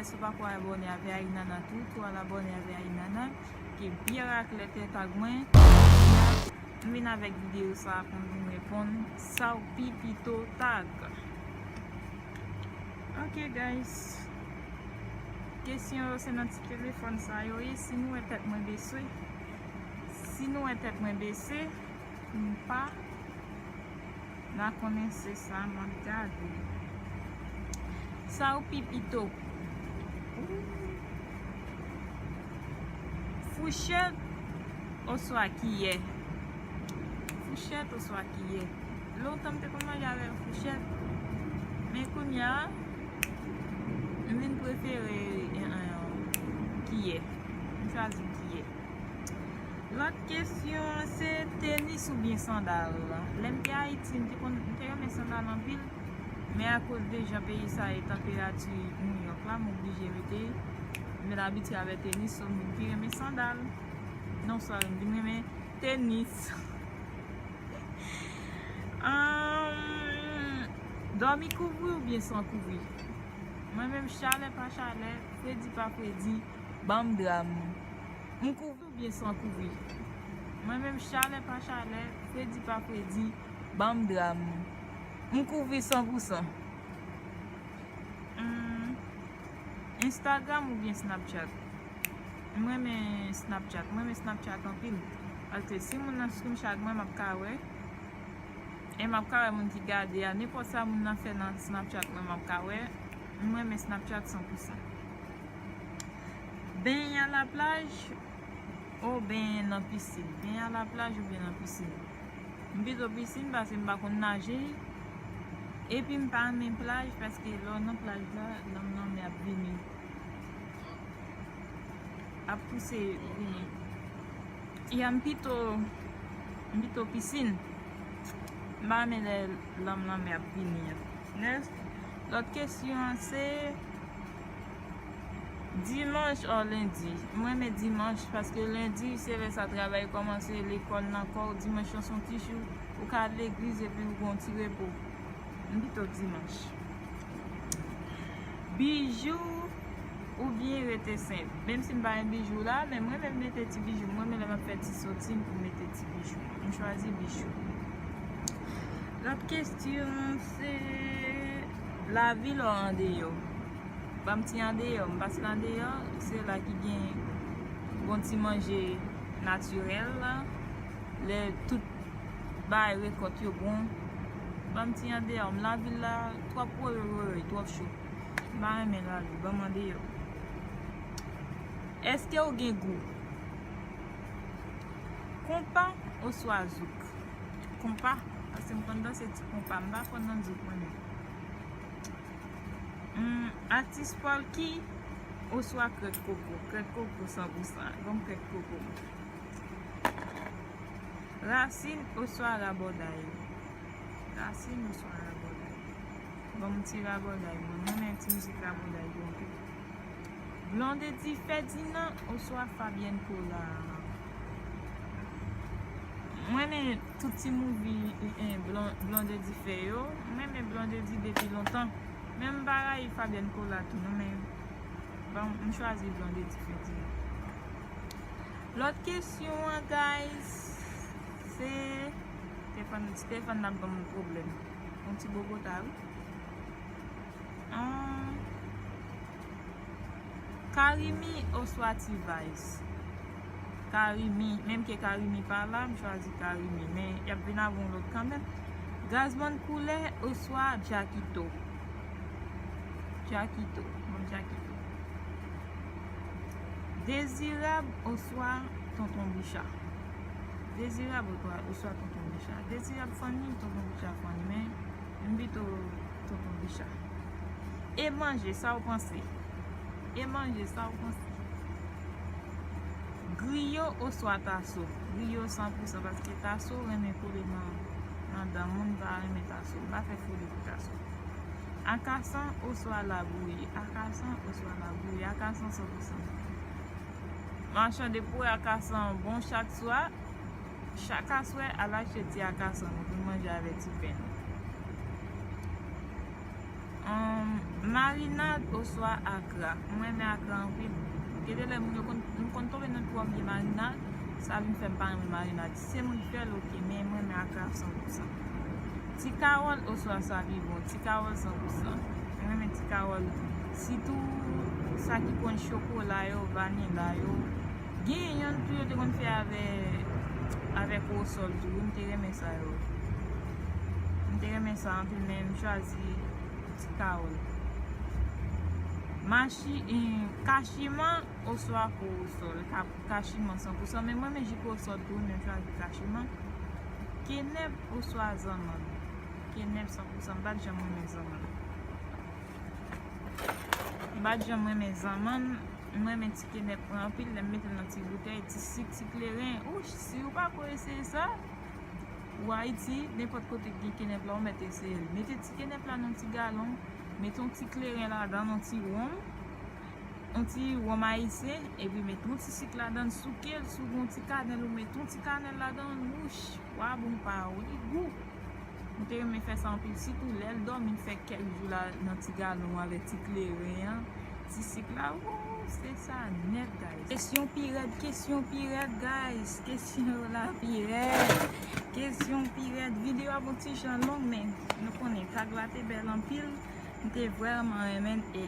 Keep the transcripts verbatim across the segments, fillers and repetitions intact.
Si w pako abòne avè Ainana tou, tou al abòne avè Ainana. Ke byen raklè tèt ak mwen. M vin avèk videyo sa a pou m vin reponn sa w pi pito tag. Ok, guys. Kesyon yo se nan ti telefòn sa yo ye. Si nou wè tèt mwen bese, si nou wè tèt mwen bese, m pa na konnen se sa m ap gade. Sa w pi pito? Fouchèt oswa kiyè? Fouchèt oswa kiyè? Lontan m te konn manje avèk fouchèt, men kounye a, m vin prefere, eh, eh, kiyè. M chwazi kiyè. Lòt kesyon an se tenis oubyen sandal? Lè m te Ayiti, m te konn, m te renmen sandal anpil, men akoz de jan peyi sa ye, tanperati Nouyòk la, m oblije mete, m vin abitye avè tenis, so m vin pi renmen sandal. Non, sorry, m vin renmen tenis. Ahn, dòmi kouvri oubyen san kouvri? Mwen menm, chalè pa chalè, fredi pa fredi, ban m dra m. M kouvri oubyen san kouvri? Mwen menm, chalè pa chalè, fredi pa fredi, ban m dra m. M kouvri san pou san. Hmm, Instagram oubyen Snapchat? Mwen renmen Snapchat. Mwen renmen Snapchat anpil. Paske si moun nan screenshot mwen, m ap ka wè. E m ap ka wè moun ki gade a. Nenpòt sa moun nan fè nan Snapchat mwen, m ap ka wè. Mwen renmen Snapchat san pou san. Benyen a la plaj ou benyen nan pisin? Benyen a la plaj ou benyen nan pisin? M pito pisin paske m pa konn naje. Epi m pa renmen plaj paske lè w nan plaj la, lanm lanmè ap vini. Ap pouse vini. Ya, m pito, m pito pisin. M pa renmen lè lanm lanmè ap vini an. Nèks, lòt kesyon an se dimanch or lendi? Mwen renmen dimanch paske lendi se lè sa travay kòmanse, lekòl nan kò w. Dimanch lan se yon ti jou ou ka al legliz epi ou gen yon ti repo. M pito dimanch. Bijou oubyen rete senp? Menm si m pa gen bijou la, men mwen menm mete ti bijou. Mwen menm lè m ap fè ti soti m pou mete ti bijou. M chwazi bijou. Lòt kesyon se lavil ou andeyò? Ban m ti andeyò. M pase andeyò, se la ki gen bon ti manje natirèl la. Lè tout bay rekòt yo bon. Ban m ti andeyò. M lavil la twòp woyoyoyoy, twòp cho. M pa renmen lavil, ban m andeyò. Èske w gen gou? Konpa oswa zouk? Konpa, paske m konn danse ti konpa, m pa fò nan zouk mwen menm. Hmm, atis Polky oswa krèk koko? Krèk koko san pou san. Ban m krèk koko mwen. Rasin oswa rabòday? Rasin oswa rabòday? Ban m ti rabòday mwen. Mwen renmen ti mizik rabòday yo anpil. Blondedy Ferdinand oswa Fabienne Pollard? Mwen renmen tout ti movie, eh, Blon-, Blondedy fè yo. Mwen renmen Blondedy depi lontan. Men m pa rayi Fabienne Pollard tou non, men bon, m chwazi Blondedy Ferdinand. Lòt kesyon an, guys, se Stefan, Stefan ap ban m pwoblèm. Yon ti bobota, wi. Ahn, Carimi oswa T-Vice? Carimi, menm ke Carimi pa la, m chwazi Carimi, men y ap vin avè yon lòt kanmenm. Gazzman Couleur oswa Jackito? Jackito, bon, Jackito. Dezirab oswa Tonton Bicha? Dezirab oswa, oswa Tonton Bicha? Dezirab funny, Tonton Bicha funny, men m pito Tonton Bicha. E manje, sa w panse? E manje, sa w panse? Griyo oswa taso? Griyo san pou san, paske taso renmen kole nan, nan dan moun, m pa renmen taso. M pa fè foli pou taso. Akasan oswa labouyi? Akasan oswa labouyi? Akasan san pou san. Machann de pwè, akasan bon chak swa. Chak aswè, al achte ti akasan nou pou n manje avè ti pen nou. Ahn, marinad oswa akra? Mwen renmen akra anpil. Gen de lè moun yo konn, m konn tonbe nan twòp vye marinad, sa vin fè m pa renmen marinad. Si se moun ki fè l, oke, men mwen renmen akra san pou san. Ti kawòl oswa savivon? Ti kawòl san pou san. Mwen renmen ti kawòl. Sitou sa ki konn chokola yo, vanila yo. Gen yonn tou yo te konn fè avè, avèk wosòl tou. M te renmen sa yo. M te renmen sa anpil, men m chwazi ti kawòl. Machi, eh, kachiman oswa kowosòl? Ka-, kachiman san pou san, men mwen renmen ji kowosòl tou, men m chwazi kachiman. Kenèp oswa zanmann? Kenèp san pou san, m pa t janm renmen zanmann. M pa t janm renmen zanmann, m renmen ti kenèp mwen anpil, lè m mete l nan ti boutèy, ti sik, ti kleren. Ouch, si w pa ko eseye sa, ou Ayiti, nenpòt kote k gen kenèp la, ou mèt eseye l. Mete ti kenèp la nan ti galon, mete yon ti kleren ladan, yon ti wonm, yon ti wonm ayisyen, epi mete yon ti sik ladan, souke l, si w gen yon ti kanèl, ou mete yon ti kanèl ladan, ouch, wa bon pa wi gou. M te renmen fè sa anpil, sitou lè l dòmi, m fè kèk jou la nan ti galon avèk ti kleren an, ti sik la, woo, se sa nèt, guys. Kesyon pi rèd, kesyon pi rèd, guys. Kesyon yo la pi rèd. Kesyon pi rèd. Videyo a bon ti jan long, men nou konnen tag la te bèl anpil. M te vrèman renmen l e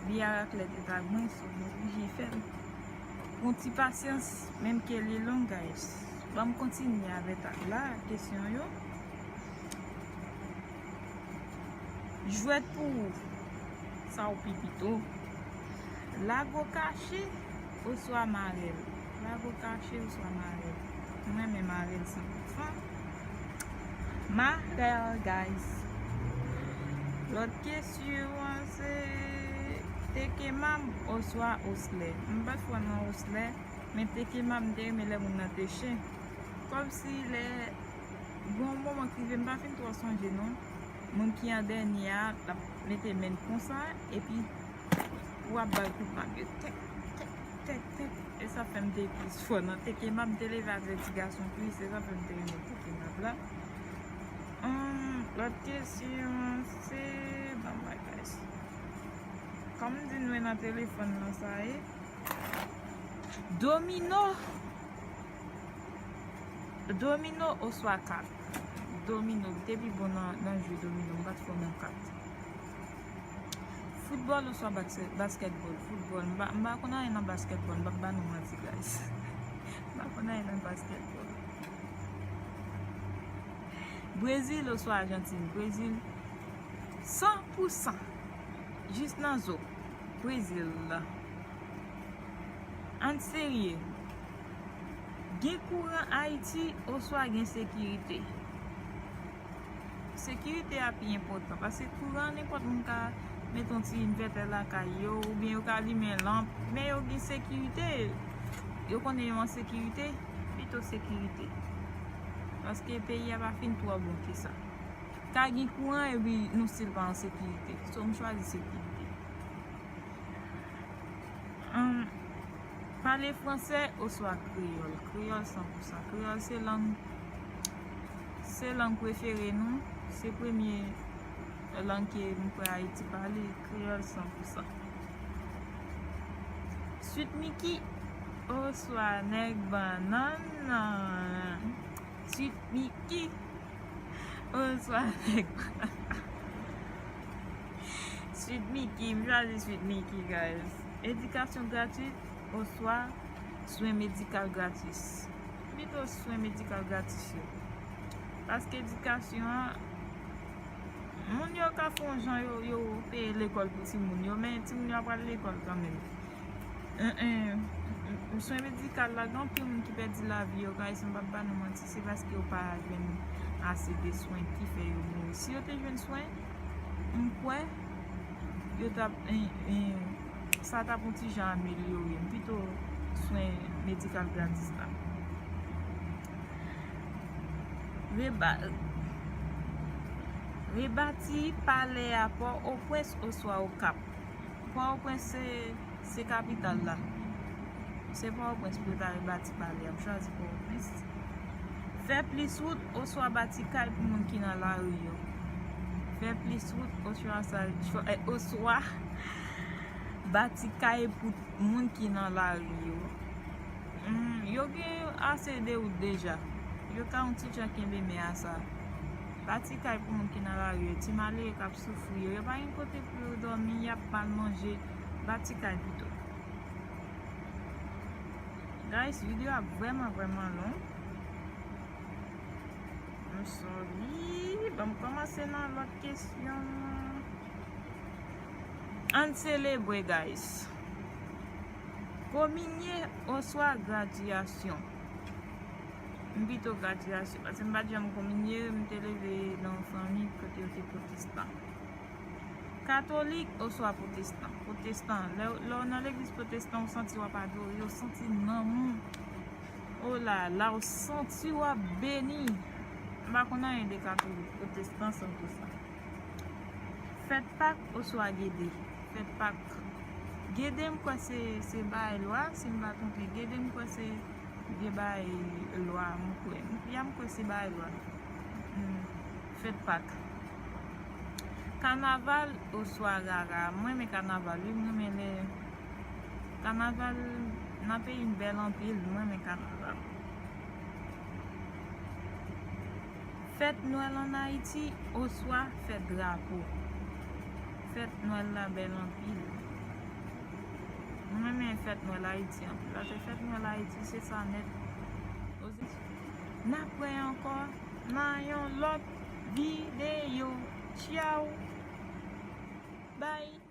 biyè a klè te tag mwen, so m oblije fè l. Yon ti pasyans, menm ke li long, guys. Ban m kontinye avè tag la, kesyon yo. Jwèt pou ou, sa w pi pito. Lago kache oswa marèl? Lago kache oswa marèl? Mwen renmen marèl san pou san. Marèl, guys. Lòt kesyon an se teke mab oswa oslè? M pa t fò nan oslè, men teke mab m te renmen lè moun nan te chen. Kòmsi lè Gon moman k rive, m pa fin twò sonje non. Moun ki an dènye a, l ap mete men l konsa, epi w ap ba l kout mab yo. Tèk, tèk, tèk, tèk. E sa fè m te plis fò nan teke mab, m te leve avèk ti gason plis, e sa fè m te renmen teke mab la. Hum, lòt kesyon, se, ban m bagay. Kòm m di nou e nan telefòn nan sa ye. Domino. Domino oswa kat? Domino, m te pi bon nan, nan jwe domino, m pa t fò nan kat. Foutbòl oswa bas-, baskètbòl? Foutbòl. M pa, m pa konn anyen nan baskètbòl, m p ap ba nou manti, guys. M pa konn anyen nan baskètbòl. Brezil oswa Ajantin? Brezil, san pou san. Jis nan zo. Brezil. Ann serye. Gen kouran Ayiti oswa gen sekirite? Sekirite a pi enpòtan, paske kouran, nenpòt moun ka mete yon ti envètè lakay yo, oubyen yo ka limen lanp, men yo gen sekirite. Yo konnen yo an sekirite, pito sekirite. Paske peyi a pa fin twò bon ke sa. Ka gen kouran epi nou still pa an sekirite. So, m chwazi sekirite. Hum, pale fransè oswa kreyòl? Kreyòl san pou san. Kreyòl se lang, se lang prefere nou. Se premye lang ke m kwè Ayiti pale. Kreyòl san pou san. Sweet Mickey oswa nèg bannann? Sweet Mickey oswa nèg bannann? Sweet Mickey, m chwazi Sweet Mickey, guys. Edikasyon gratwit oswa swen medikal gratis? Pito swen medikal gratis yo. Paske edikasyon an, moun yo ka fè yon jan yo, yo peye lekòl pou timoun yo, men timoun yo ap al lekòl kanmenm. En, en, swen medikal la, gen anpil moun ki pèdi lavi yo, guys, m p ap ba nou manti, se paske yo pa jwenn ase de swen ki fè yo mouri. Si yo te jwenn swen, m kwè yo t ap, en, en, sa t ap yon ti jan amelyore. M pito swen medikal gratis la. Reba-, rebati palè a Pòtoprens oswa Okap? Pòtoprens se, se kapital la. Se Pòtoprens pou yo ta rebati palè a. M chwazi Pòtoprens. Fè plis wout oswa bati kay pou moun ki nan lari yo? Fè plis wout oswa sa, oswa bati kay pou moun ki nan lari yo. Hmm, yo gen ase de wout deja. Yo ka yon ti jan kenbe men a sa. Bati kay pou moun ki nan lari yo. Ti malere k ap soufri yo. Yo pa gen kote pou yo dòmi, y ap mal manje. Bati kay pito. Guys, videyo a vrèman, vrèman long. I'm sorry. Ban m kòmanse nan lòt kesyon. Ann selebre, guys. Kominye oswa gradyasyon? M pito gradyasyon, paske m pa t janm kominye, m te leve nan yon fanmi kote yo te pwotestan. Katolik oswa pwotestan? Pwotestan. Lè, lè w nan legliz pwotestan, ou santi w ap adore, ou santi nanm ou. O la la, ou santi w ap beni. M pa konn anyen de katolik, pwotestan, san tou sa. Fèt Pak oswa Gede? Fèt Pak. Gede, m kwè se, se bay lwa, si m pa twonpe. Gede, m kwè se vye bay lwa, m kwè. Ya, m kwè se bay lwa. Hmm. Fèt Pak. Kanaval oswa rara? Mwen renmen kanaval, wi. Mwen renmen lè kanaval nan peyi m bèl anpil. Mwen renmen kanaval. Fèt Nwèl ann Ayiti oswa fèt drapo? Fèt Nwèl la bèl anpil. Mwen renmen fèt Nwèl Ayiti anpil. Paske fèt Nwèl Ayiti, se sa nèt. N ap wè ankò nan yon lòt videyo. Tchaw! Bay!